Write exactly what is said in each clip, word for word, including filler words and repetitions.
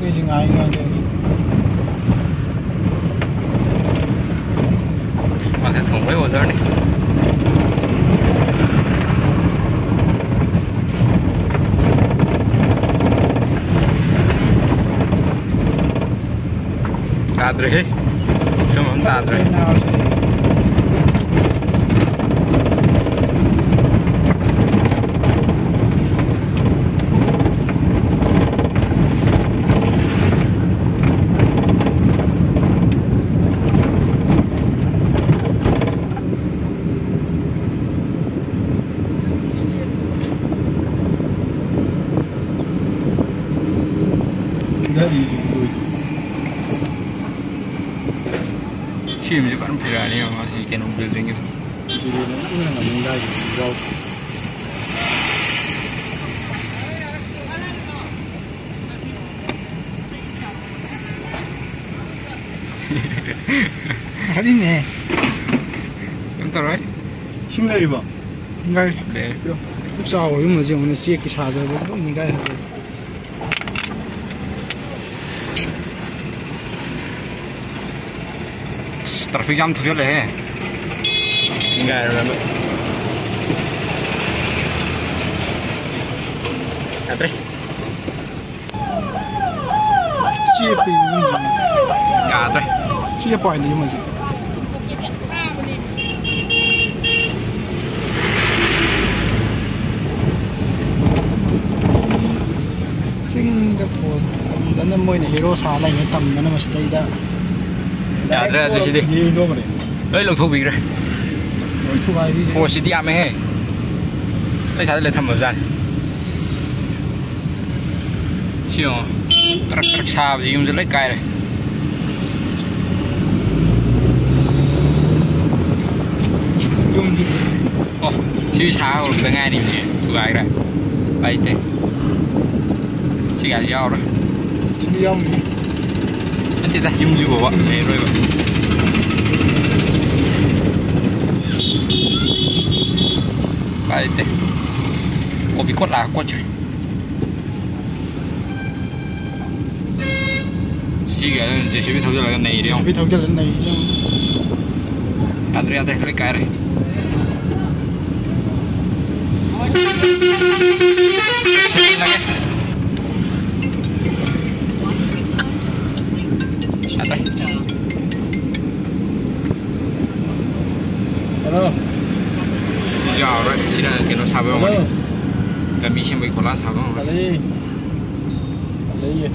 ꯑꯩꯁꯦ ꯉꯥꯏ ꯉꯥꯏ ꯂꯩꯔꯦ꯫ ꯃꯥꯁꯦ ꯊꯣꯡꯕꯩ ꯑꯣꯔꯗꯔꯅꯤ꯫ ꯇꯥꯗ꯭ꯔꯦꯍꯦ꯫ ꯁꯨꯝ ꯑꯃ ꯇꯥꯗ꯭ꯔꯦ꯫ ꯁꯤ ꯌꯨꯝꯁꯦ ꯐꯖꯅ ꯐꯖꯔꯅꯤ ꯌꯦꯡꯉꯣ, ꯁꯤ ꯀꯩꯅꯣ building ꯒꯤꯗꯣ꯫ ꯍꯥꯏꯅꯤꯡꯉꯦ꯫ ꯀꯩꯝ ꯇꯧꯔꯣꯏ꯫ ꯏꯁꯤꯡ ꯂꯩꯔꯤꯕꯣ? ꯂꯩ꯫ ꯂꯩ꯫ ꯄꯤꯔꯣ꯫ ꯑꯗꯨꯛ ꯆꯥꯎꯕ ꯌꯨꯝ ꯑꯁꯤ ꯌꯦꯡꯉꯨꯅꯦ, ꯆꯦꯛꯀꯤ ꯁꯥꯖꯕꯁꯦ ꯂꯣꯏ ꯅꯤꯡꯒꯥꯏ ꯍꯜꯂꯦ꯫ ꯑꯁ, traffic jam ꯊꯣꯛꯆꯜꯂꯛꯑꯦꯍꯦ꯫ ꯅꯤꯡꯒꯥꯏꯔꯝꯃꯦ꯫ ꯌꯥꯗ꯭ꯔꯦ꯫ ꯆꯦꯞꯄꯤ ꯌꯨꯝꯁꯤꯅ꯫ ꯌꯥꯗ꯭ꯔꯦ꯫ ꯆꯦꯞꯄ ꯍꯥꯏꯅ ꯌꯨꯝ ꯑꯁꯤ꯫ ꯆꯤꯡꯗ post ꯇꯝꯗꯅ ꯃꯣꯏꯅ hero ꯁꯥ ꯂꯩꯅ ꯇꯝꯗꯅ ꯃꯁꯤꯗꯩꯗ꯫ ꯌꯥꯗ꯭ꯔꯦ ꯑꯗꯨ ꯁꯤꯗꯤ꯫ ꯂꯣꯏ ꯂꯧꯊꯣꯛꯄꯤꯈ꯭ꯔꯦ꯫ ꯂꯣꯏ ꯊꯨꯒꯥꯏꯕꯤꯈ꯭ꯔꯦ꯫ Post ꯁꯤꯗꯤ ꯌꯥꯝꯃꯦꯍꯦ꯫ ꯂꯣꯏ ꯊꯥꯖꯤꯜꯂ ꯊꯝꯃꯕꯖꯥꯠꯅꯤ꯫ ꯁꯤ ꯌꯦꯡꯉꯣ꯫ ꯇ꯭ꯔꯛ ꯇ꯭ꯔꯛ ꯁꯥꯕꯁꯤ ꯌꯨꯝꯁꯦ ꯂꯣꯏ ꯀꯥꯏꯔꯦ꯫ ꯌꯨꯝꯁꯤ꯫ ꯑꯣ, ꯁꯤ ꯁꯥ ꯍꯧꯔꯛꯇ ꯉꯥꯏꯔꯤꯕꯅꯦ꯫ ꯊꯨꯒꯥꯏꯈ꯭ꯔꯦ꯫ ꯎꯄꯥꯏ ꯂꯩꯇꯦ꯫ ꯁꯤꯒꯥꯁꯤ ꯌꯥꯎꯔꯦ꯫ ꯁꯤꯗꯤ ꯌꯥꯎꯅꯤ꯫ ꯅꯠꯇꯦꯗ, ꯌꯨꯝꯁꯤꯕꯣꯕ ꯂꯩꯔꯣꯏꯕ꯫ ꯎꯄꯥꯏ ꯂꯩꯇꯦ꯫ ꯀꯣꯕꯤ ꯀꯣꯠ ꯂꯥꯛꯑ ꯀꯣꯠꯈ꯭ꯔꯦ꯫ ꯁꯤꯒ ꯖꯦ ꯁꯤ ꯕꯤ ꯊꯧꯖꯤꯜꯂꯒ ꯅꯩꯔꯦ ꯌꯦꯡꯉꯣ꯫ ꯖꯦ ꯁꯤ ꯕꯤ ꯊꯧꯖꯤꯜꯂꯒ ꯅꯩꯔꯦ ꯌꯦꯡꯉꯣ꯫ ꯌꯥꯗ꯭ꯔꯦ, ꯌꯥꯗ꯭ꯔꯦ, ꯂꯣꯏ ꯀꯥꯏꯔꯦ꯫ ꯌꯥꯗ꯭ꯔꯦ꯫ ꯍꯜꯂꯣ꯫ ꯁꯤꯁꯨ ꯌꯥꯔꯔꯣꯏ꯫ ꯁꯤꯅ ꯀꯩꯅꯣ ꯁꯥꯕ ꯑꯣꯏꯔꯝꯒꯅꯤ꯫ ꯍꯜꯂꯣ꯫ ꯂꯝꯕꯤ ꯁꯦꯝꯕꯒꯤ ꯀꯣꯏꯂꯥ ꯁꯥꯕ ꯑꯣꯏꯔꯝꯒꯅꯤ꯫ ꯍꯜꯂꯛꯑꯦ꯫ ꯍꯜꯂꯛꯑꯦ꯫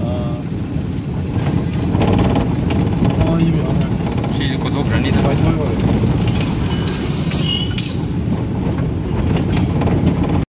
ꯑꯥ꯫